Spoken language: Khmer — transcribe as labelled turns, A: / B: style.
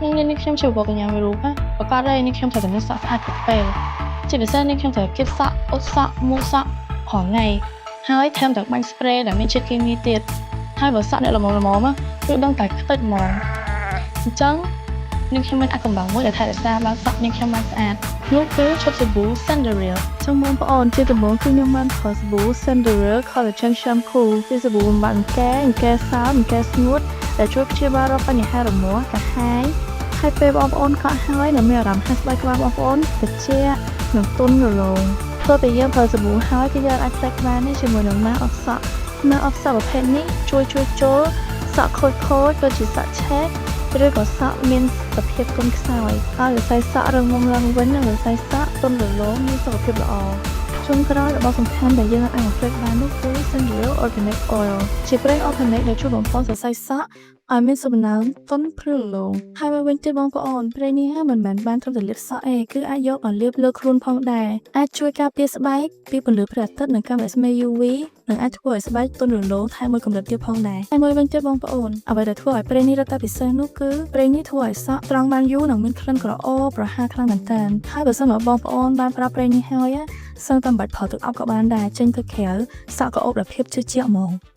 A: ក្នុងនាមនេះខ្ញុំជាបុគ្គលកញ្ញាមួយរូបណាប្រកាសហើយនេះខ្ញុំត្រូវតែមានសក់ស្អាតគ្រប់ពេលជាពិសេសនេះខ្ញុំត្រូវគៀបសក់អ៊ុតសក់មូសក់រាល់ថ្ងៃហើយថែមទាំងបាញ់ spray ដែលមានជាតិគីមីទៀតហើយបើសក់អ្នកល្មមល្មមគឺដឹងតែខ្ទេចហ្មងអញ្ចឹងនាងខ្ញុំមានអាកំបាំងមួយដែលថែរក្សាបានសក់នាងខ្ញុំបានស្អាតនោះគឺឈុតសាប៊ូ Senderil។
B: ចឹងបងប្អូនជាដំបូងគឺខ្ញុំបានប្រើសាប៊ូ Senderil Collagen Shampoo ជាសាប៊ូបំបាត់អង្គែអង្គែសើមអង្គែស្ងួតដែលជួយព្យាបាលរាល់បញ្ហារមាស់កាហាយហើយពេលបងប្អូនកក់ហើយនឹងមានអារម្មណ៍ថាស្បែកក្បាលបងប្អូនត្រជាក់និងទន់រលោងធ្វើពេលយើងប្រើសាប៊ូហើយគឺយើងអាចផ្សាច់ក្បាលនេះជាមួយនឹងម៉ាស់អត់សក់ម៉ាស់អត់សក់ប្រភេទនេះជួយជួយជលសក់ខូចខូចដូចជាសក់ឆេកឬក៏សក់មានសភាពទន់ខ្សោយហើយសរសៃសក់រឹងមាំឡើងវិញនិងសរសៃសក់ទន់រលោងមានសុខភាពល្អចុងក្រោយរបស់សំខាន់ដែលយើងអាចបំភ្លេចបាននោះគឺ Senderil Organic Oil ជាប្រេង organic ដែលជួយបំប៉នសរសៃសក់ឲ្យមានសំណើមទន់ភ្លឺរលោងហើយមកវិញទៀតបងប្អូនប្រេងនេះមិនមែនបានត្រឹមតែលាបសក់ទេគឺអាចយកមកលាបលើខ្លួនផងដែរអាចជួយការពារស្បែកពីពន្លឺព្រះអាទិត្យនិងកាំរស្មី UV និងអាចធ្វើឲ្យស្បែកទន់រលោងថែមមួយកម្រិតទៀតផងដែរហើយមួយវិញទៀតបងប្អូនអ្វីដែលធ្វើឲ្យប្រេងនេះរឹតតែពិសេសនោះគឺប្រេងនេះធ្វើឲ្យសក់ត្រង់បានយូរនិងមានក្លិនក្រអូបប្រហើរខ្លាំងមែនទែនហើយបើសិនបើបងប្អូនបានប្រើប្រេងនេះហើយសឹងតែមិនបាច់ប្រើទឹកអប់ក៏បានដែរចេញទៅក្រៅសក់ក៏អូបដោយភាពជឿជាក់ហ្មង។